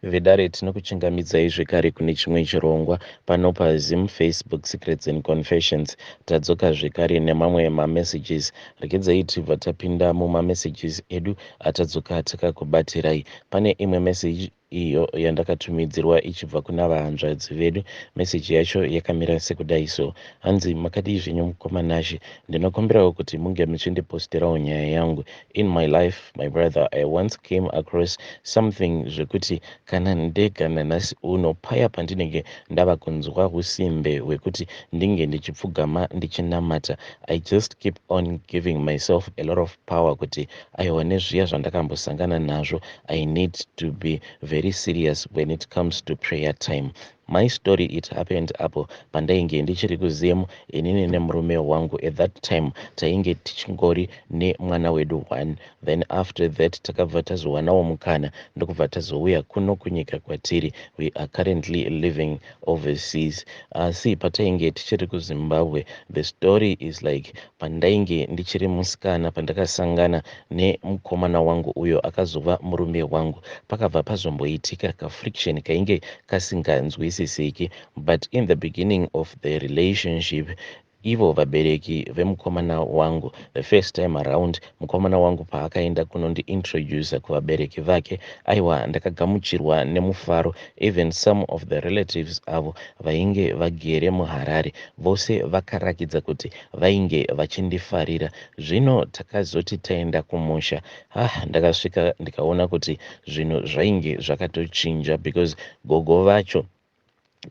Vedare tinokuchingamidzai zvekare kune chimwe chirongwa pano paZim Facebook Secrets and Confessions. Tadzoka zvekare nemamwe mamessages. Regedzai tibva tapinda mumamessages edu atadzoka takakubatirai. Pane imwe message iyo yandakatumidzirwa ichibva kuna vahanzvadzi vedu. Message yacho yakamira sekudai so. Hanzi makadii zvenyu mukoma Nashe. Ndinokumbirawo kuti munge muchindiposterawo nyaya yangu. In my life my brother I once came across something zvekuti kana ndega nanhasi uno paya pandinenge ndava kunzwa husimbe hwekuti ndinge ndichipfugama ndichinamata I just keep on giving myself a lot of power kuti aiwa nezviya zvandakambosangana nazvo I need to be very serious when it comes to prayer time. My story it happened apo pandainge ndichiri kuZim inini nemurume wangu at that time tainge tichingori nemwana wedu one then after that takabva tazowanawo mukana ndokubva tazouya kuno kunyika kwatiri we are currently living overseas asi patainge tichiri kuZimbabwe the story is like pandainge ndichiri musikana pandakasangana nemukomana wangu uyo akazova murume wangu pakabva pazomboitika kafriction kainge kasinganzwisisiki but in the beginning of the relationship ivo vabereki vemukomana wangu the first time around mukomana wangu paakaenda kunondiintroduca kuvabereki vake aiwa ndakagamuchirwa nemufaro even some of the relatives avo vainge vagere muHarare vose vakarakidza kuti vainge vachindifarira zvino takazoti taenda kumusha ah ndakasvika ndikaona kuti zvinhu zvainge zvakatochinja because gogo vacho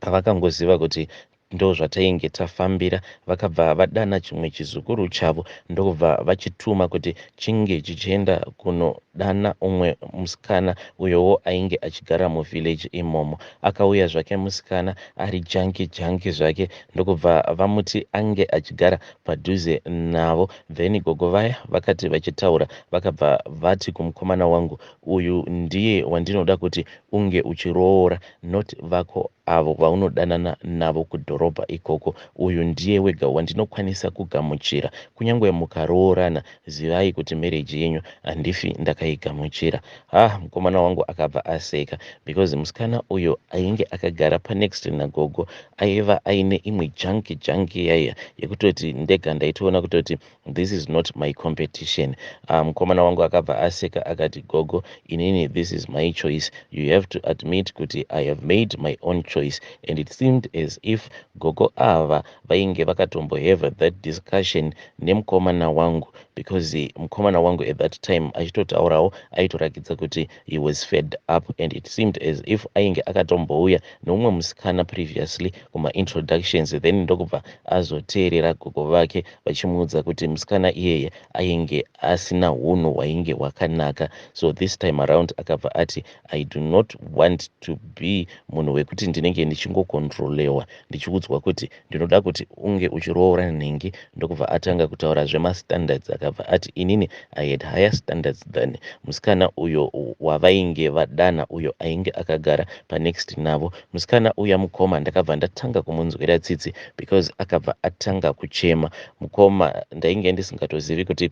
pavakangoziva kuti ndo zvatainge tafambira vakabva vadana chimwe chizukuru chavo ndokubva vachituma kuti chinge chichienda kunodana umwe musikana uyowo ainge achigara muvillage imomo akauya zvake musikana ari junky junky zvake ndokubva vamuti ange achigara padhuze navo then gogo vaya vakati vachitaura vakabva vati kumukomana wangu uyu ndiye wandinoda kuti unge uchiroora not vako avo vaunodanana navo kudhorobha ikoko uyu ndiye wega wandinokwanisa kugamuchira kunyange mukaroorana zivai kuti marriage yenyu handifi ndakaigamuchira ha mukomana wangu akabva aseka because musikana uyo ainge akagara panext nagogo aiva aine imwe junky junky yaiya yekutoti ndega ndaitoona kutoti this is not my competition. Mukomana wangu akabva aseka akati gogo inini this is my choice you have to admit kuti I have made my own choice and it seemed as if gogo ava vainge vakatombohave that discussion nemukomana wangu because mukomana wangu at that time achitotaurawo aitorakidza kuti he was fed up and it seemed as if ainge akatombouya neumwe musikana previously kumaintroductions then ndokubva azoteerera gogo vake vachimuudza kuti musikana iyeye ainge asina unhu hwainge hwakanaka so this time around akabva ati I do not want to be munhu wekuti ndinenge ndichingokontrolewa ndichiudzwa kuti ndinoda kuti unge uchiroora nhingi ndokubva atanga kutaura zvemastandards akabva ati inini I had higher standards than musikana uyo wavainge vadana uyo ainge akagara panext navo musikana uya mukoma ndakabva ndatanga kumunzwira tsitsi because akabva atanga kuchema mukoma ndainge ndisingatozivi kuti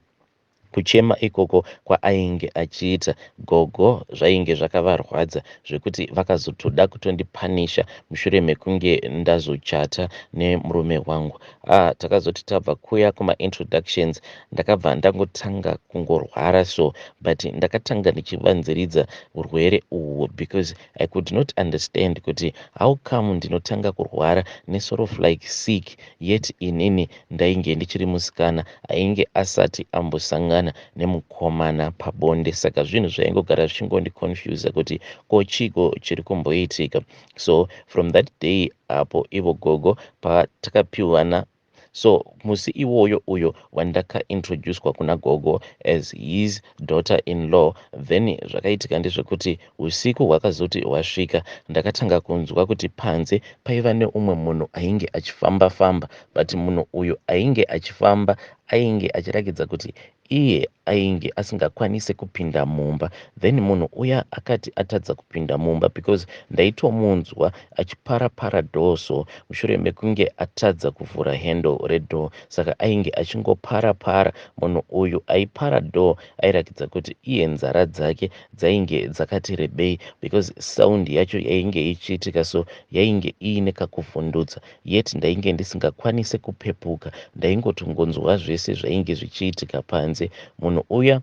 kuchema ikoko kwaainge achiita gogo zvainge zvakavarwadza zvekuti vakazotoda kutondipanisha mushure mekunge ndazochata nemurume wangu. Ah, takazoti tabva kuya kumaintroductions ndakabva ndangotanga kungorwara so but ndakatanga ndichivanziridza urwere uhwu because I could not understand kuti how come ndinotanga kurwara nesort of like sick yet inini ndainge ndichiri musikana ainge asati ambosangana nemukomana pabonde saka zvinhu zvaingogara zvichingondiconfusa kuti ko chiko chiri kumboitika so from that day apo ivo gogo patakapiwana so musi iwoyo uyo wandakaintroducwa kuna gogo as his daughter in law then zvakaitika ndezvekuti usiku hwakazoti hwasvika ndakatanga kunzwa kuti panze paiva neumwe munhu ainge achifamba famba but munhu uyu ainge achifamba Ainge achirakidza kuti iye ainge asingakwanise kupinda mumba. Then munhu uya akati atadza kupinda mumba, because ndaitomunzwa achipara para door, so mushure mekunge atadza kuvhura handle redoor, saka ainge achingopara para. Munhu uyu aipara door airakidza kuti iye nzara dzake dzainge dzakati rebei, because sound yacho yainge ichiitika so yainge iine kakuvhundutsa, yet ndainge ndisingakwanise kupepuka. Ndaingotongonzwa zvese zvainge zvichiitika panze. Munhu uya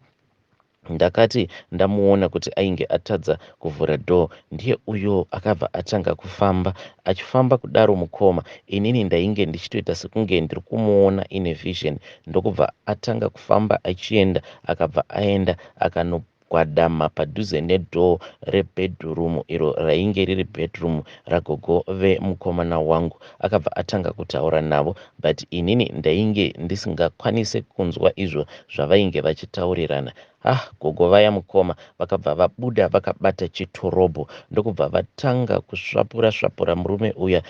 ndakati ndamuona kuti ainge atadza kuvhura door, ndiye uyo akabva atanga kufamba. Achifamba kudaro mukoma, inini ndainge ndichitoita sekunge ndiri kumuona ine vision. Ndokubva atanga kufamba achienda, akabva aenda akanogwadama padhuze nedoor rebedroom iro rainge riri bedroom ragogo vemukomana wangu. Akabva atanga kutaura navo, but inini ndainge ndisingakwanise kunzwa izvo zvavainge vachitaurirana. Ah, gogo vaya mukoma vakabva vabuda vakabata chitorobho, ndokubva vatanga kusvapura svapura murume uya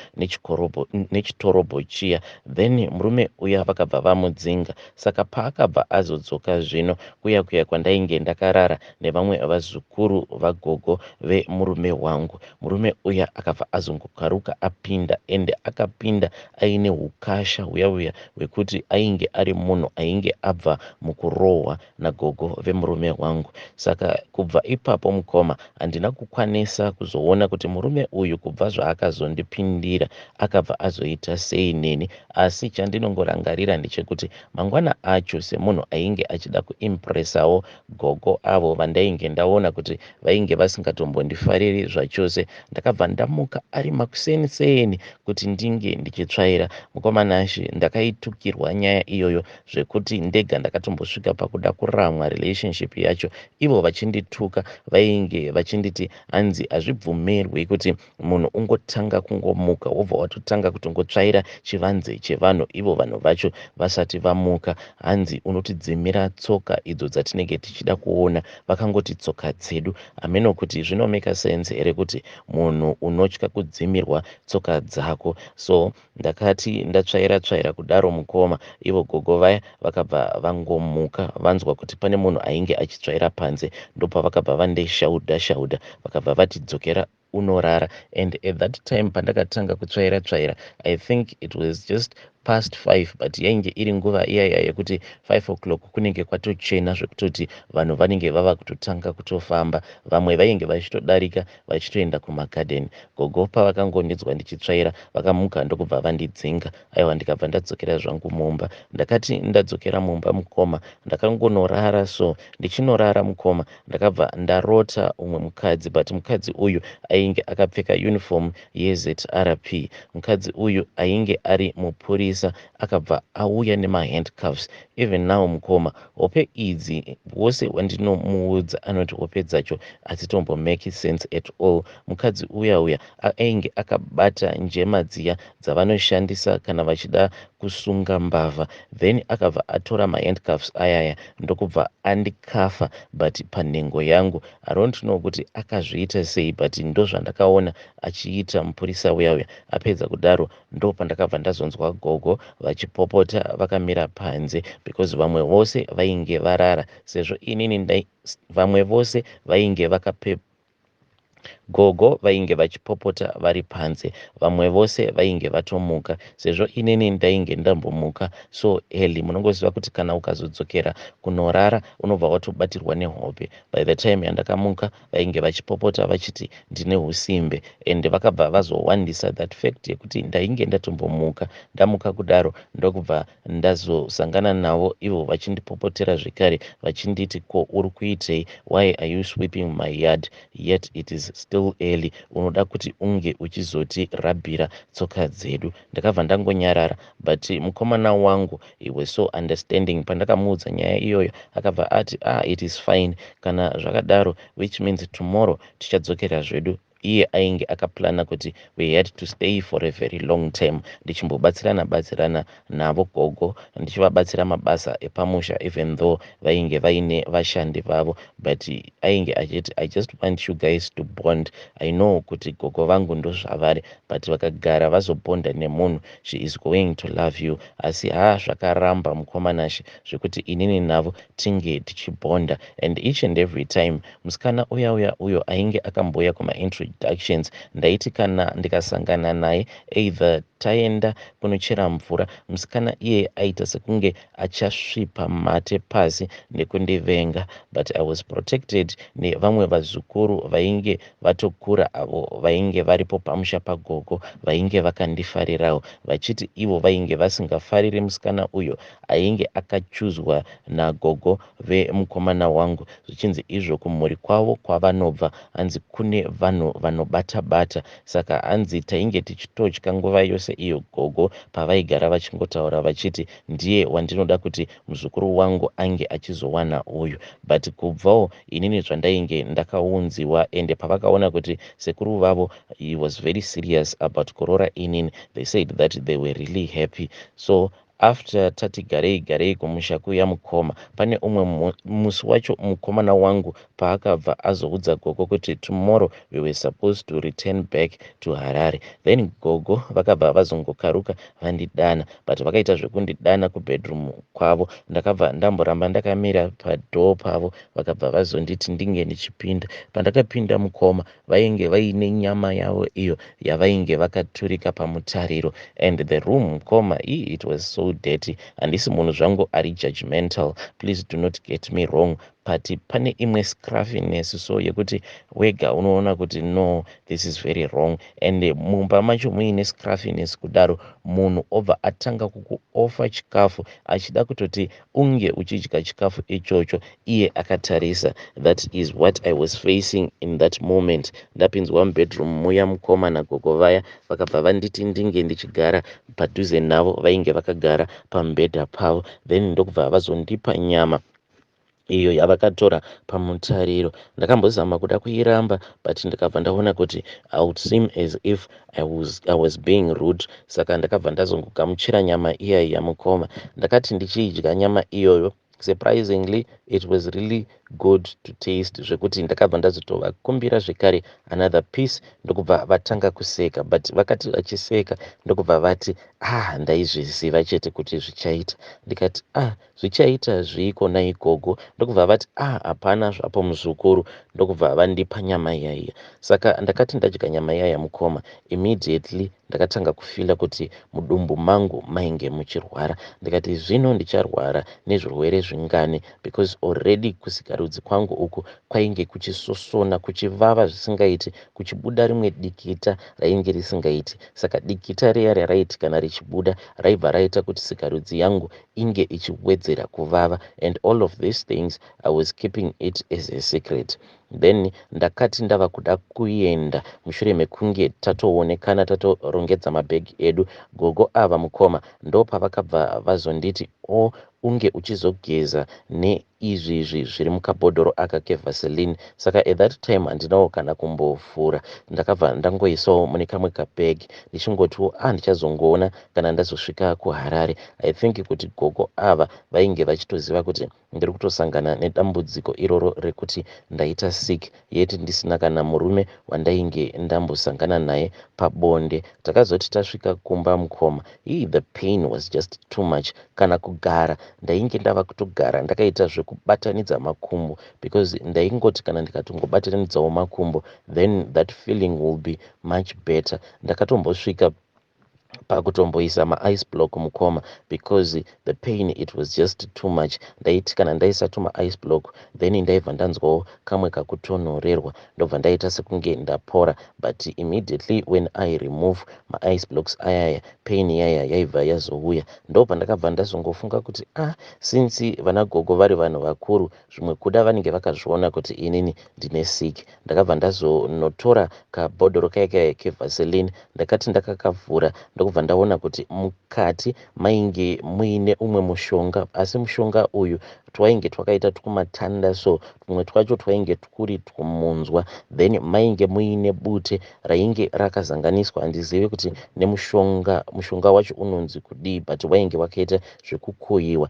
nechitorobho chiya. Then murume uya vakabva vamudzinga. Saka paakabva azodzoka zvino kuya kuya kwandainge ndakarara nevamwe vazukuru vagogo vemurume wangu, murume uya akabva azongokaruka apinda, ende akapinda aine ukasha huya huya hwekuti ainge ari munhu ainge abva mukurohwa nagogo vemurume wangu. Saka kubva ipapo mukoma, handina kukwanisa kuzoona kuti murume uyu kubva zvaakazondipindira akabva azoita sei neni. Asi chandinongorangarira ndechekuti mangwana acho, semunhu ainge achida kuimpresawo gogo avo vandainge ndaona kuti vainge vasingatombondifariri zvachose, ndakabva ndamuka ari makuseni seni kuti ndinge ndichitsvaira. Mukoma Nashe, ndakaitukirwa nyaya iyoyo zvekuti ndega ndakatombosvika pakuda kuramwa relationship yacho, ivo vachindituka. Vainge vachinditi hanzi hazvibvumirwi kuti munhu ungotanga kungomuka wobva watotanga kutongotsvaira chivanze chevanhu ivo vanhu vacho vasati vamuka. Hanzi unotidzimira tsoka idzo dzatinenge tichida kuona. Vakangoti tsoka dzedu. Hameno kuti zvinomeka sense here kuti munhu unotya kudzimirwa tsoka dzako. So ndakati ndatsvaira tsvaira kudaro mukoma, ivo gogo vaya vakabva vangomuka vanzwa kuti pane munhu ainge achitsvaira panze. Ndopavakabva vandeshaudha shaudha, vakabva vati, "Dzokera unorara." And at that time pandakatanga kutsvaira tsvaira, I think it was just past 5, but yainge iri nguva iyaya yekuti 5 o'clock kunenge kwatochena zvekutoti vanhu vanenge vava kutotanga kutofamba. Vamwe vainge vachitodarika vachitoenda kumagadheni. Gogo pavakangondinzwa ndichitsvaira, vakamuka ndokubva vandidzinga. Aiwa, ndikabva ndadzokera zvangu mumba. Ndakati ndadzokera mumba mukoma, ndakangonorara. So ndichinorara mukoma, ndakabva ndarota umwe mukadzi, but mukadzi uyu ainge akapfeka uniform yeZRP. Mukadzi uyu ainge ari mupurisa, akabva auya nemahandcuffs. Even now mukoma, hope idzi, wose wandinomuudza anoti hope dzacho hadzitombomake sense at all. Mukadzi uya uya ainge akabata njema dziya dzavanoshandisa kana vachida kusunga mbavha. Then akabva atora mahandcuffs ayaya ndokubva andikafa, but panhengo yangu. I don't know kuti akazviita sei, but ndo zvandakaona achiita mupurisa uya uya. Apedza kudaro, ndo pandakabva ndazonzwa gogo vachipopota vakamira panze, because vamwe vose vainge varara sezvo inini vamwe vose vainge vakape. Gogo vainge vachipopota vari panze, vamwe vose vainge vatomuka sezvo inini ndainge ndambomuka so early. Munongoziva kuti kana ukazodzokera kunorara unobva watobatirwa nehope. By the time yandakamuka, vainge vachipopota vachiti ndine usimbe, and vakabva vazowandisa that fact yekuti ndainge ndatombomuka. Ndamuka kudaro, ndokubva ndazosangana navo ivo vachindipopotera zvekare, vachinditi, "Ko uri kuitei? Why are you sweeping my yard, yet it is still early? Unoda kuti unge uchizotirabhira tsoka dzedu?" Ndakabva ndangonyarara, but mukomana wangu, he was so understanding. Pandakamuudza nyaya iyoyo, akabva ati, "Ah, it is fine kana zvakadaro, which means tomorrow tichadzokera zvedu." Iye ainge akaplana kuti we had to stay for a very long time, ndichimbobatsirana batsirana navo gogo, ndichivabatsira mabasa epamusha, even though vainge vaine vashandi vavo. But ainge achiti, "I just want you guys to bond. I know kuti gogo vangu ndozvavari, but vakagara vazobonda nemunhu, she is going to love you." Asi haa, zvakaramba, mukoma Nashe, zvekuti inini navo tinge tichibonda. And each and every time musikana uya uya uyo ainge akambouya kumaintroductions, ndaiti kana ndikasangana naye, either taenda kunochera mvura, musikana iye aita sekunge achasvipa mate pasi nekundivenga. But I was protected nevamwe vazukuru vainge vatokura, avo vainge varipo pamusha pagogo, vainge vakandifarirawo, vachiti ivo vainge vasingafariri musikana uyo ainge akachuzwa nagogo vemukomana wangu, zvichinzi izvo kumhuri kwavo kwavanobva hanzi kune vanhu vanobata bata. Saka hanzi tainge tichitotya nguva yose iyo gogo pavaigara vachingotaura vachiti, "Ndiye wandinoda kuti muzukuru wangu ange achizowana uyu." But kubvawo inini zvandainge ndakaunziwa, ende pavakaona kuti sekuru vavo, he was very serious about kuroora inini, they said that they were really happy. So after tati garei garei kumusha kuya, mukoma, pane umwe musi wacho mukomana wangu paakabva azoudza gogo kuti tomorrow we were supposed to return back to Harare, then gogo vakabva vazongokaruka vandidana. But vakaita zvekundidana kubedroom kwavo. Ndakabva ndamboramba ndakamira padoor pavo. Vakabva vazonditi ndinge ndichipinda. Pandakapinda, mukoma, vainge vaine nyama yavo iyo yavainge vakaturika pamutariro. And the room, mukoma, it was so dirty. Handisi munhu zvangu ari judgmental, please do not get me wrong, but pane imwe scruffiness so yekuti wega unoona kuti no, this is very wrong. And mumba macho muine scruffiness kudaro, munhu obva atanga kukuoffer chikafu, achida kutoti unge uchidya chikafu ichocho iye akatarisa. That is what I was facing in that moment. Ndapinzwa mubedroom muya, mukoma, nagogo vaya vakabva vanditi ndinge ndichigara padhuze navo. Vainge vakagara pamubhedha pavo. Then ndokubva vazondipa nyama iyo yavakatora pamutariro. Ndakambozama kuda kuiramba, but ndikabva ndaona kuti I would seem as if I was being rude. Saka ndakabva ndazongogamuchira nyama iya yamukoma. Ndakati ndichiidya nyama iyoyo, surprisingly it was really good to taste, zvekuti ndakabva ndazotovakumbira zvekare another piece. Ndokubva vatanga kuseka, but vakati vachiseka ndokubva vati, "Ah, ndaizviziva chete kuti zvichaita." Ndikati, "Ah, zvichaita zviiko naigogo?" Ndokubva vati, "Ah, hapana zvapo, muzukuru." Ndokubva vandipa nyama iyaiya. Saka ndakati ndadya nyama iyaya, mukoma, immediately ndakatanga kufeela kuti mudumbu mangu mainge muchirwara. Ndikati, zvino ndicharwara nezvirwere zvingani? Because already kusikarudzi kwangu uku kwainge kuchisosona, kuchivava zvisingaiti, kuchibuda rimwe dikita rainge risingaiti. Saka dikita riya raraiti kana richibuda, raibva raita kuti sikarudzi yangu inge ichiwedzera kuvava. And all of these things, I was keeping it as a secret. Then ndakati ndava kuda kuenda, mushure mekunge tatoonekana, tatorongedza mabhegi edu, gogo ava, mukoma, ndo pavakabva vazonditi, o oh, unge uchizogeza neizvizvi zviri mukabhodhoro aka kevaseline. Saka at that time handinawo kana kumbovhura. Ndakabva ndangoisawo mune kamwe kabhegi, ndichingotiwo, a ah, ndichazongoona kana ndazosvika kuHarare. I think kuti gogo ava vainge vachitoziva kuti ndiri kutosangana nedambudziko iroro rekuti ndaita sick, yeti ndisina kana murume wandainge ndambosangana naye pabonde. Takazoti tasvika kumba, mukoma, ii, the pain was just too much. Kana kugara, ndainge ndava kutogara ndakaita zvekubatanidza makumbo, because ndaingoti kana ndikatongobatanidzawo makumbo, then that feeling will be much better. Ndakatombosvika pakutomboisa maice block, mukoma, because the pain, it was just too much. Ndaiti kana ndaisa tumaice block, then ndaibva ndanzwawo kamwe kakutonhorerwa, ndobva ndaita sekunge ndapora. But immediately when I remove maice blocks ayaya, pain yaya yaibva yazouya. Ndobva ndakabva ndazongofunga kuti, ah, since vana gogo vari vanhu vakuru, zvimwe kuda vanenge vakazviona kuti inini ndine sick. Ndakabva ndazonotora kabhodhoro kaya kaya kevaseline. Ndakati ndakakavhura, ndokubva Ndakabva ndaona kuti mukati mainge muine umwe mushonga, asi mushonga uyu twainge twakaita twumatanda so, twumwe twacho twainge twuri twumunzwa. Then mainge muine bute rainge rakazanganiswa, handizivi kuti nemushonga, mushonga wacho unonzi kudii, but wainge wakaita zvekukuyiwa.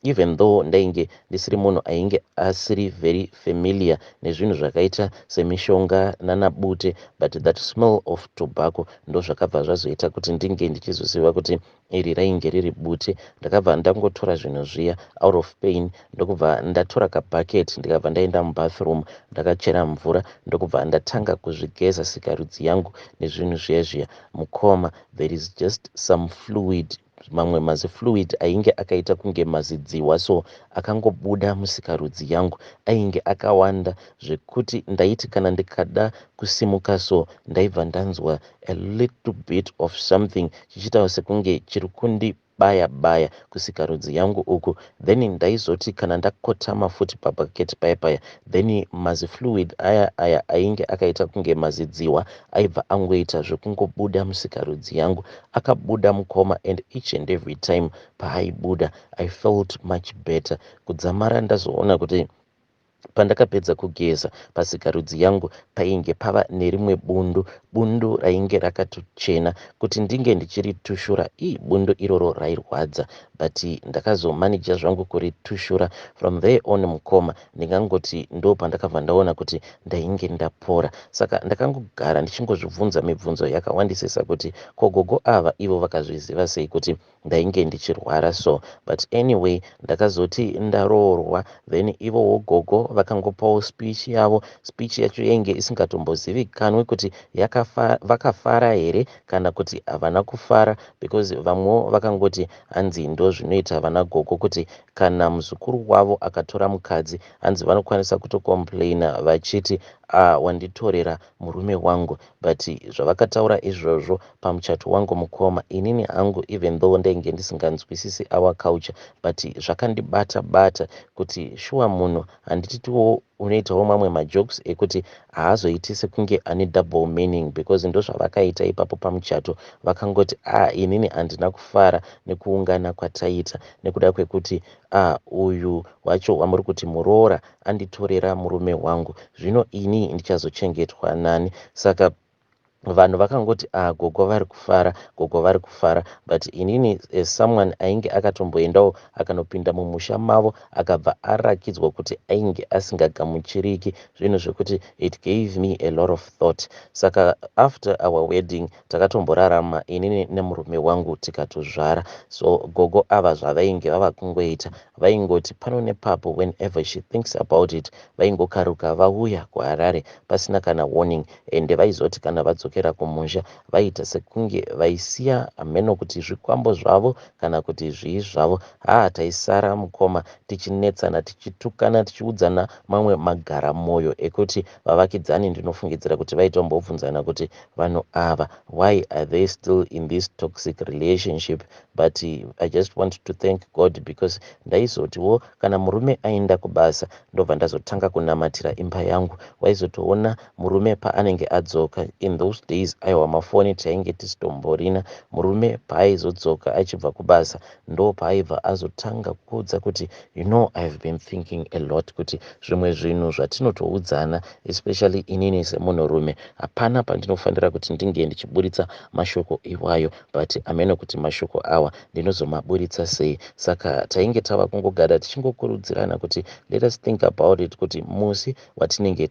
Even though ndainge ndisiri munhu ainge asiri very familiar nezvinhu zvakaita semishonga nanabute, but that smell of tobacco ndozvakabva zvazoita kuti ndinge ndichizoziva kuti iri rainge riri bute. Ndakabva ndangotora zvinhu zviya out of pain, ndokubva ndatora kabucket, ndikabva ndaenda mubathroom, ndakachera mvura, ndokubva ndatanga kuzvigeza sikarudzi yangu nezvinhu zviya zviya. Mukoma, there is just some fluid, mamwe mazifluid ainge akaita kunge mazidziwa so, akangobuda musikarudzi yangu. Ainge akawanda zvekuti ndaiti kana ndikada kusimuka so, ndaibva ndanzwa a little bit of something chichiitawo sekunge chiri kundibaya baya kusikarudzi yangu uku. Then ndaizoti kana ndakotama futi pabhaketi paya paya, then mazifluid aya aya ainge akaita kunge mazidziwa aibva angoita zvekungobuda musikarudzi yangu. Akabuda, mukoma, and each and every time paaibuda, I felt much better, kudzamara ndazoona kuti pandakapedza kugeza pasikarudzi yangu painge pava nerimwe bundu, bundu rainge rakatochena. Kuti ndinge ndichiritushura, ii, bundu iroro rairwadza, but ndakazomanija zvangu kuritushura. From there on, mukoma, ndingangoti ndo pandakabva ndaona kuti ndainge ndapora. Saka ndakangogara ndichingozvibvunza mibvunzo yakawandisisa kuti kogogo ava ivo vakazviziva sei kuti ndainge ndichirwara so? But anyway, ndakazoti ndaroorwa, then ivowo gogo vakangopawo speech yavo. Speech yacho yainge isingatombozivikanwi kuti vakafara here kana kuti havana kufara, because vamwewo vakangoti hanzi ndo zvinoita vana gogo, kuti kana muzukuru wavo akatora mukadzi, hanzi vanokwanisa kutocomplaina vachiti, "Ah, wanditorera murume wangu." But zvavakataura izvozvo pamuchato wangu, mukoma, inini hangu, even though ndainge ndisinganzwisisi our culture, but zvakandibata bata kuti shuwa munhu handititiwo unoitawo mamwe majokes ekuti haazoiti sekunge ane double meaning, because ndozvavakaita ipapo pamuchato. Vakangoti, "A ah, inini handina kufara nekuungana kwataita nekuda kwekuti a ah, uyu wacho wamuri kuti muroora anditorera murume wangu. Zvino ini ndichazochengetwa nani?" Saka vanhu vakangoti, "Ah, gogo vari kufara, gogo vari kufara." But inini, as someone ainge akatomboendawo akanopinda mumusha mavo, akabva arakidzwa kuti ainge asingagamuchiriki, zvinhu zvekuti it gave me a lot of thought. Saka after our wedding takatomborarama inini nemurume wangu, tikatozvara. So gogo ava zvavainge vava kungoita, vaingoti pano nepapo, whenever she thinks about it, vaingokaruka vauya kuHarare pasina kana warning. Ende vaizoti kana vadzokera kumusha, vaita sekunge vaisiya hameno kuti zvikwambo zvavo kana kuti zvii zvavo. Haa, taisara, mukoma, tichinetsana, tichitukana, tichiudzana mamwe magara mwoyo ekuti vavakidzani ndinofungidzira kuti vaitombobvunzana kuti vanhu ava, why are they still in this toxic relationship? But I just want to thank God, because ndaizotiwo kana murume aenda kubasa, ndobva ndazotanga kunamatira imba yangu. Waizotoona murume paanenge adzoka, in those days aiwa, mafoni tainge tisitomborina. Murume paaizodzoka achibva kubasa, ndo paaibva azotanga kuudza kuti, "You know, I have been thinking a lot kuti zvimwe zvinhu zvatinotoudzana, especially inini semunhurume, hapana pandinofanira kuti ndinge ndichiburitsa mashoko iwayo, but amene kuti mashoko awa ndinozomaburitsa sei." Saka tainge tava kungogara tichingokurudzirana kuti let us think about it, kuti musi watinenge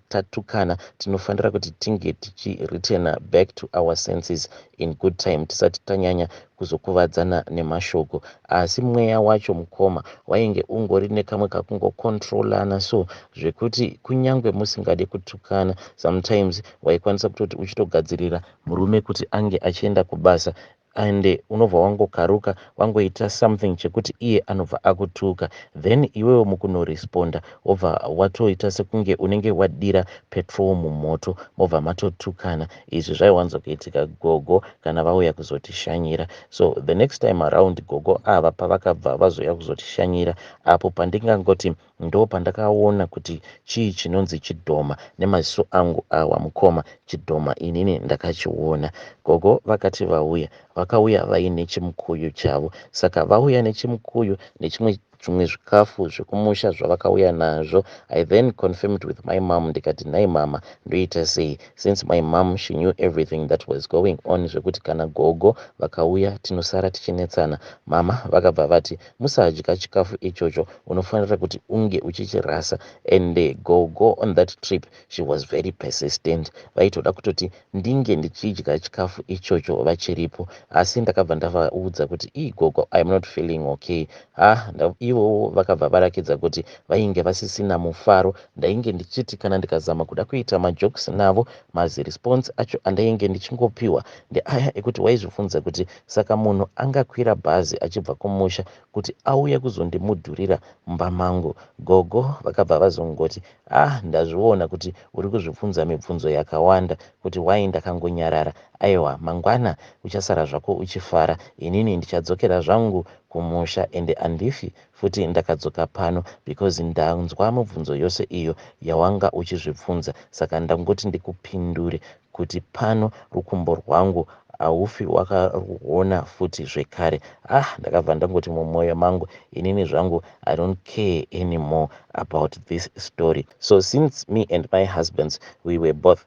tatukana, tinofanira kuti tinge tichireturna back to our senses in good time, tisati tanyanya kuzokuvadzana nemashoko. Asi mweya wacho, mukoma, wainge ungori nekamwe kakungocontrolana so, zvekuti kunyange musingadi kutukana, sometimes waikwanisa kutoti uchitogadzirira murume kuti ange achienda kubasa, ende unobva wangokaruka wangoita something chekuti iye anobva akutuka. Then iwewo mukunoresponda wobva watoita sekunge unenge wadira petrol mumoto, mobva matotukana. Izvi zvaiwanzokuitika gogo kana vauya kuzotishanyira. So the next time around, gogo ava pavakabva vazouya kuzotishanyira, apo pandingangoti Ndopandakaona kuti chii chinonzi chidhoma nemaziso angu awa mukoma, chidhoma inini ndakachiona. Gogo vakati vauya, vakauya vaine chimukuyu chavo. Saka vauya nechimukuyu nechimwe zvimwe zvikafu zvekumusha zvavakauya nazvo. I then confirmed with my mom ndikati, "Nhai mama, ndoita sei?" Since my mom, she knew everything that was going on, zvekuti kana gogo vakauya tinosara tichinetsana. Mama vakabva vati, "Musadya chikafu ichocho, unofanira kuti unge uchichirasa." And gogo on that trip, she was very persistent. Vaitoda kutoti ndinge ndichidya chikafu ichocho vachiripo, asi ndakabva ndavaudza kuti, "Ii gogo, I am not feeling okay." Ha, ivowo vakabva varakidza kuti vainge vasisina mufaro. Ndainge ndichiti kana ndikazama kuda kuita majokes navo, maziresponse acho andainge ndichingopiwa ndeaya ekuti waizvibvunza kuti saka munhu angakwira bhazi achibva kumusha kuti auye kuzondimudhurira mumba mangu. Gogo vakabva vazongoti, "Ah, ndazviona kuti uri kuzvibvunza mibvunzo yakawanda kuti wai ndakangonyarara. Aiwa, mangwana uchasara zvako uchifara. Inini ndichadzokera zvangu kumusha, ende handifi futi ndakadzoka pano, because ndanzwa mibvunzo yose iyo yawanga uchizvibvunza. Saka ndangoti ndikupindure kuti pano rukumbo rwangu haufi wakaruona futi zvekare." Ah, ndakabva ndangoti mumwoyo mangu, inini zvangu I don't care anymore about this story. So since me and my husband, we were both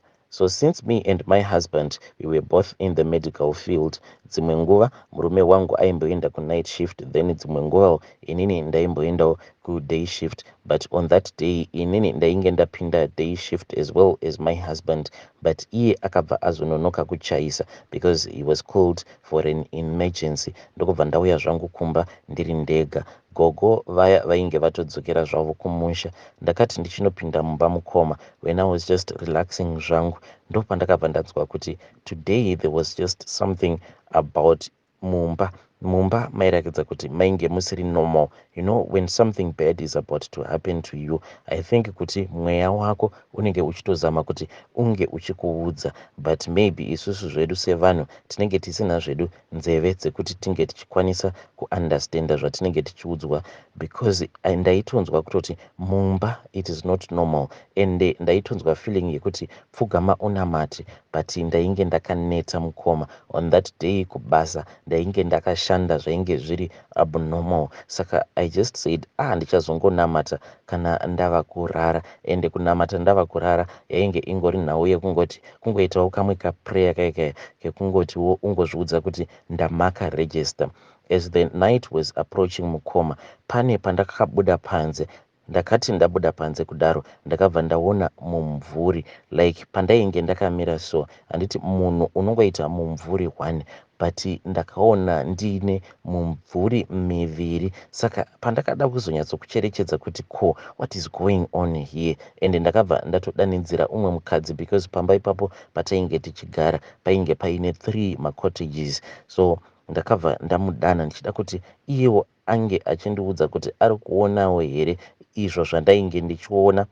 in the medical field, dzimwe nguva murume wangu aimboenda kunight shift, then dzimwe nguvawo inini ndaimboendawo kuday shift. But on that day inini ndainge ndapinda day shift as well as my husband, but iye akabva azononoka kuchaisa because he was called for an emergency. Ndokubva ndauya zvangu kumba ndiri ndega. Gogo vaya vainge vatodzokera zvavo kumusha. Ndakati ndichinopinda mumba mukoma, when I was just relaxing zvangu, ndopandakabva ndanzwa kuti today there was just something about mumba. Mumba mairakidza kuti mainge musiri normal. You know when something bad is about to happen to you, I think kuti mweya wako unenge uchitozama kuti unge uchikuudza, but maybe isusu zvedu sevanhu tinenge tisina zvedu nzeve dzekuti tinge tichikwanisa kuunderstanda zvatinenge tichiudzwa, because ndaitonzwa kutoti mumba it is not normal, and ndaitonzwa feeling yekuti pfugama unamati, but ndainge ndakaneta mukoma. On that day kubasa ndainge ndakashanda zvainge zviri abnormal. Saka I just said, "Ah, ndichazongonamata kana ndava kurara." Ende kunamata ndava kurara yainge ingori nhau yekungoti kungoitawo kamwe kaprayer kaikaya kekungotiwo ungozviudza kuti ndamaka register. As the night was approaching mukoma, pane pandakabuda panze. Ndakati ndabuda panze kudaro, ndakabva ndaona mumvuri. Like pandainge ndakamira so, handiti munhu unongoita mumvuri one, but ndakaona ndiine mumvuri miviri. Saka pandakada kuzonyatsokucherechedza kuti ko what is going on here, and ndakabva ndatodanidzira umwe mukadzi, because pamba ipapo patainge tichigara painge paine three macottages. So ndakabva ndamudana ndichida kuti iyewo ange achindiudza kuti ari kuonawo here izvo zvandainge ndichiona.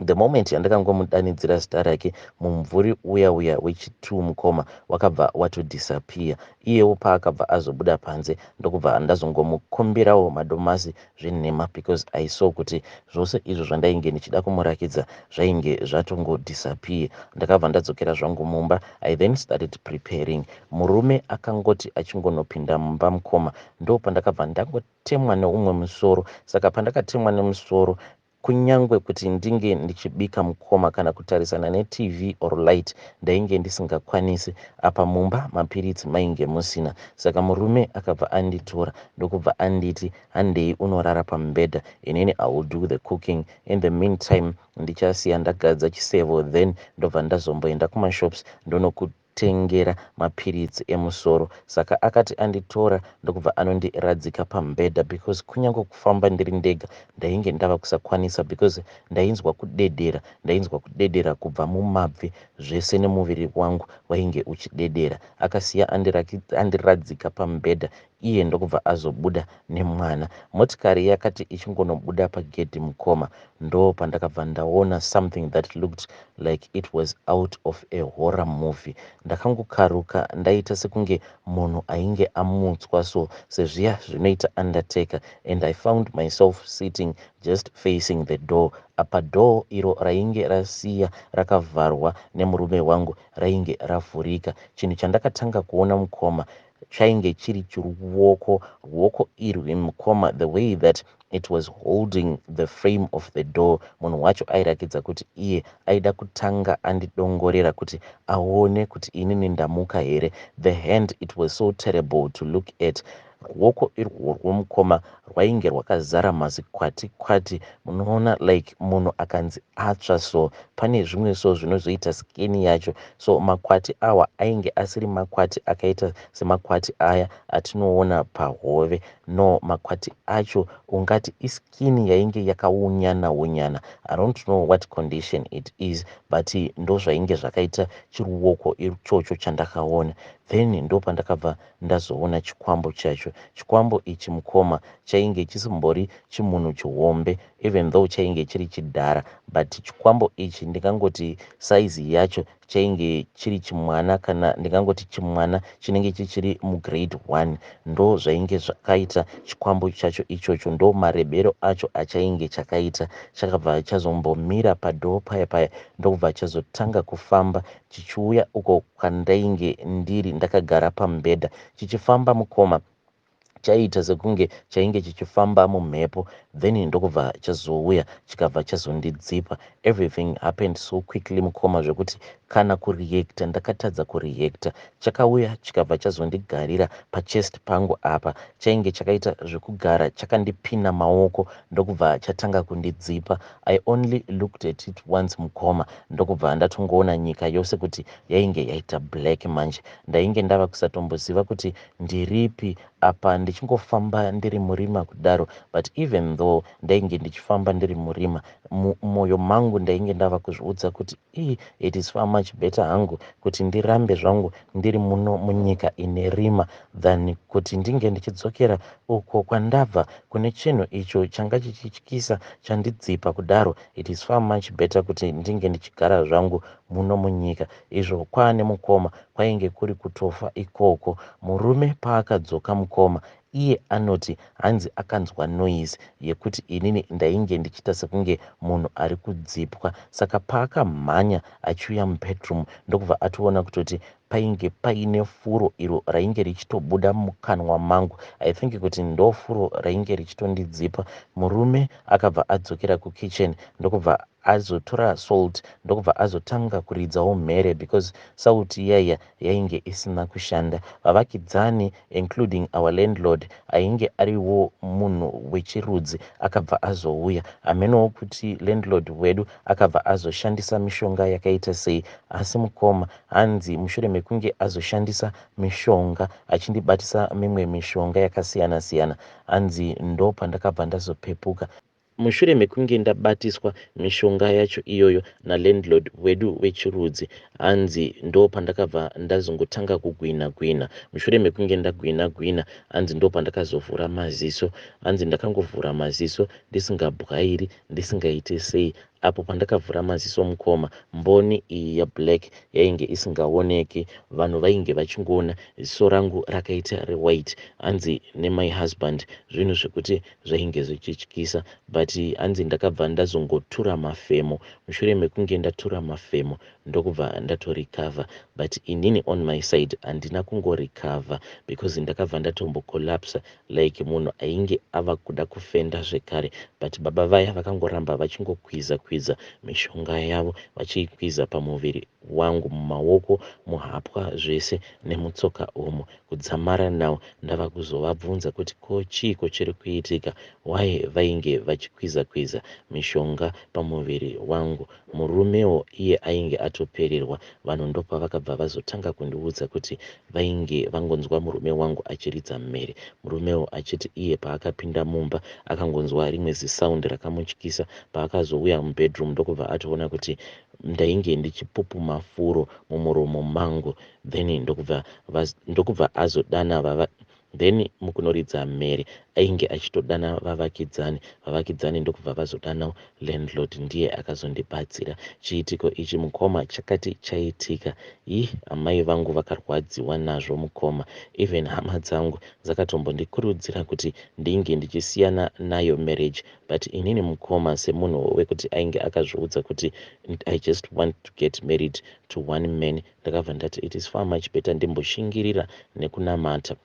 The moment yandakangomudanidzira zita rake, mumvuri uya uya wechi2 mukoma wakabva watodisappear. Iyewo paakabva azobuda panze, ndokubva ndazongomukumbirawo madomasi zvenhema, because I saw kuti zvose izvo zvandainge ndichida kumurakidza zvainge zvatongodisappear. Ndakabva ndadzokera zvangu mumba. I then started preparing. Murume akangoti achingonopinda mumba mukoma, ndo pandakabva ndangotemwa neumwe musoro. Saka pandakatemwa nemusoro, kunyange kuti ndinge ndichibika mukoma, kana kutarisana neTV or light, ndainge ndisingakwanisi. Apa mumba mapiritsi mainge musina. Saka murume akabva anditora, ndokubva anditi, "Handei unorara pamubhedha. Inini I will do the cooking in the meantime. Ndichasiya ndagadza chisevo, then ndobva ndazomboenda kumashops ndonokutengera mapiritsi emusoro." Saka akati anditora, ndokubva anondiradzika pamubhedha, because kunyange kufamba ndiri ndega ndainge ndava kusakwanisa, because ndainzwa kudedera, ndainzwa kudedera kubva mumabvi zvese, nemuviri wangu wainge uchidedera. Akasiya andiradzika pamubhedha. Iye ndokubva azobuda nemwana. Motikari yakati ichingonobuda pagedhi mukoma, ndopandakabva ndaona something that looked like it was out of a horror movie. Ndakangokaruka ndaita sekunge munhu ainge amutswa so, sezviya zvinoita undertaker, and I found myself sitting just facing the door. Apa door iro rainge rasiya rakavharwa nemurume wangu rainge ravhurika. Chinhu chandakatanga kuona mukoma chainge chiri chiruoko, ruoko irwi mukoma, the way that it was holding the frame of the door, munhu wacho airakidza kuti iye aida kutanga andidongorera kuti aone kuti inini ndamuka here. The hand, it was so terrible to look at. Ruoko irwo rwomukoma rwainge rwakazara mazikwati kwati. Munoona like munhu akanzi atsva so, pane zvimwe so zvinozoita skin yacho so. Makwati awa ainge asiri makwati akaita semakwati aya atinoona pahove, no. Makwati acho ungati iskin yainge yakaunyana unyana. I don't know what condition it is, but ndozvainge zvakaita chiruoko ichocho chandakaona. Then ndopandakabva ndazoona chikwambo chacho. Chikwambo ichi mukoma chainge chisimbori chimunhu chihombe, even though chainge chiri chidhara, but chikwambo ichi ndingangoti saizi yacho chainge chiri chimwana, kana ndingangoti chimwana chinenge chichiri mugrade 1. Ndo zvainge zvakaita chikwambo chacho ichocho, ndo marebero acho achainge chakaita. Chakabva chazombomira padoor paya paya, ndokubva chazotanga kufamba chichiuya uko kwandainge ndiri ndakagara pamubhedha. Chichifamba mukoma, chaiita sekunge chainge chichifamba mumhepo. Then ndokubva chazouya, chikabva chazondidzipa. Everything happened so quickly mukoma, zvekuti kana kureacta ndakatadza kureacta. Chakauya, chikabva chazondigarira pachest pangu apa. Chainge chakaita zvekugara chakandipina maoko, ndokubva chatanga kundidzipa. I only looked at it once mukoma, ndokubva ndatongoona nyika yose kuti yainge yaita black. Manje ndainge ndava kusatomboziva kuti ndiripi apa, ndichingofamba ndiri murima kudaro. But even though ndainge ndichifamba ndiri murima, mumwoyo mangu ndainge ndava kuzviudza kuti ii, it is far much better hangu kuti ndirambe zvangu ndiri muno munyika ine rima than kuti ndinge ndichidzokera uko kwandabva kune chinhu icho changa chichityisa chandidzipa kudaro. It is far much better kuti ndinge ndichigara zvangu muno munyika. Izvo kwaane mukoma kwainge kuri kutofa ikoko. Murume paakadzoka mukoma, iye anoti hanzi akanzwa noise yekuti inini ndainge ndichiita sekunge munhu ari kudzipwa. Saka paakamhanya achiuya mubedroom, ndokubva atoona kutoti painge paine furo iro rainge richitobuda mukanwa mangu. I think kuti ndo furo rainge richitondidzipa. Murume akabva adzokera kukitchen, ndokubva azotora salt, ndokubva azotanga kuridzawo mhere because sauti iyaiya yainge isina kushanda. Vavakidzani, including our landlord ainge ariwo munhu wechirudzi, akabva azouya. Hamenowo kuti landlord wedu akabva azoshandisa mishonga yakaita sei, asi mukoma, hanzi mushure mekunge azoshandisa mishonga, achindibatisa mimwe mishonga yakasiyana-siyana, hanzi ndo pandakabva ndazopepuka mushure mekunge ndabatiswa mishonga yacho iyoyo nalandlord wedu wechirudzi. Hanzi ndo pandakabva ndazongotanga kugwina gwina. Mushure mekunge ndagwina gwina, hanzi ndo pandakazovhura maziso. Hanzi ndakangovhura maziso ndisingabwairi, ndisingaiti sei. Apo pandakavhura maziso mukoma, mboni iyi yablack yainge isingaoneki. Vanhu vainge vachingoona ziso rangu rakaita rewhite. Hanzi nemy husband, zvinhu zvekuti zvainge zvichityisa, but hanzi ndakabva ndazongotura mafemo. Mushure mekunge ndatura mafemo, ndokubva ndatorecover. But inini on my side handina kungorecover because ndakabva ndatombocollapsa like munhu ainge ava kuda kufenda zvekare. But baba vaya vakangoramba vachingokwiza kwiza mishonga yavo, vachiikwiza pamuviri wangu, mumaoko, muhapwa, zvese nemutsoka umo, kudzamara nawo ndava kuzovabvunza kuti ko chiiko chiri kuitika, why vainge vachikwiza kwiza mishonga pamuviri wangu. Murumewo iye ainge atopererwa. Vanhu ndopavakabva vazotanga kundiudza kuti vainge vangonzwa murume wangu achiridza mhere, murumewo achiti iye paakapinda mumba akangonzwa rimwe zisound rakamutyisa. Paakazouya mubedroom, ndokubva atoona kuti ndainge ndichipupuma furo mumuromo mangu. Then ndokubva azodana vava Then mukunoridza mhere ainge achitodana vavakidzani, vavakidzani ndokubva vazodanawo landlord ndiye akazondibatsira. Chiitiko ichi mukoma chakati chaitika ih amai vangu vakarwadziwa nazvo mukoma. Even hama dzangu dzakatombondikurudzira kuti ndinge ndichisiyana nayo marriage but inini mukoma semunhu wekuti ainge akazviudza kuti I just want to get married to one man ndakabva ndati it is far much better ndimboshingirira nekunamata.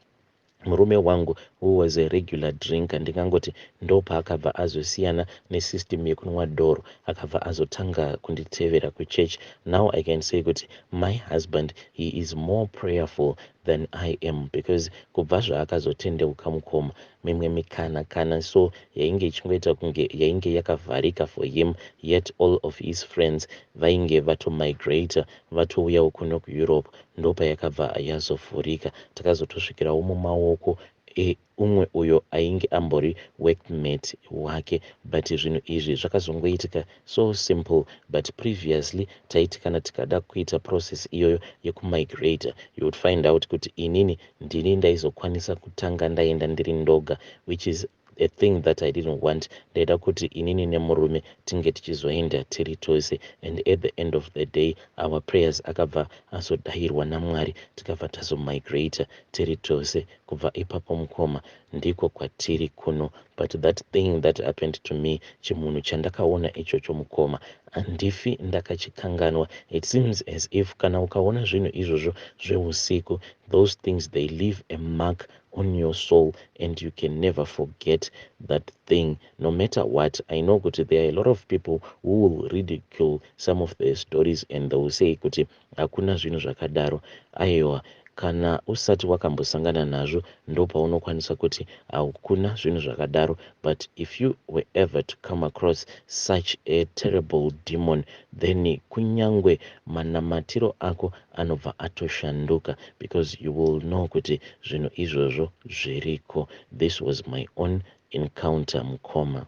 Murume wangu who was a regular drinker ndingangoti ndopaakabva azosiyana nesystem yekunwa doro akabva azotanga kunditevera kuchurch. Now I can say kuti my husband he is more prayerful than I am because kubva zvaakazotendeuka mukoma mimwe mikana kana so yainge ichingoita kunge yainge yakavharika for him yet all of his friends vainge vatomigrator vatouyawo kuno kuEurope ndopayakabva yazovhurika. Takazotosvikirawo mumaoko eumwe uyo ainge ambori workmate wake but zvinhu izvi zvakazongoitika so simple but previously taiti kana tikada kuita process iyoyo yekumigrator you would find out kuti inini ndini ndaizokwanisa kutanga ndaenda ndiri ndoga which is a thing that I didn't want. Ndaida kuti inini nemurume tinge tichizoenda tiri tose and at the end of the day our prayers akabva azodairwa naMwari tikabva tazomigrator tiri tose. Kubva ipapo mukoma ndiko kwatiri kuno but that thing that happened to me chimunhu chandakaona ichocho mukoma handifi ndakachikanganwa. It seems as if kana ukaona zvinhu izvozvo zveusiku those things they leave a mark on your soul and you can never forget that thing no matter what. I know kuti there are a lot of people who will ridicule some of the stories and they will say kuti hakuna zvinhu zvakadaro. Aiwa kana usati wakambosangana nazvo ndopaunokwanisa kuti hakuna zvinhu zvakadaro but if you were ever to come across such a terrible demon then kunyangwe manamatiro ako anobva atoshanduka because you will know kuti zvinhu izvozvo zviriko. This was my own encounter mukoma.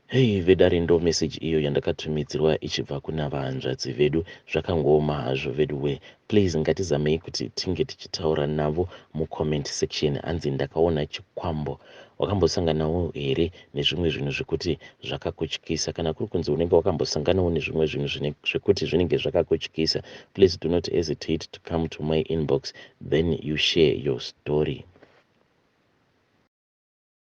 Hei vedare ndo message iyo yandakatumidzirwa ichibva kuna vahanzvadzi vedu. Zvakangooma hazvo veduwe. Please ngatizamei kuti tinge tichitaura navo mucomment section. Hanzi ndakaona chikwambo. Wakambosanganawo here nezvimwe zvinhu zvekuti zvakakutyisa? Kana kuri kunzi unenge wakambosanganawo nezvimwe zvinhu zvekuti zvinenge zvakakutyisa, please do not hesitate to come to my inbox then you share your story.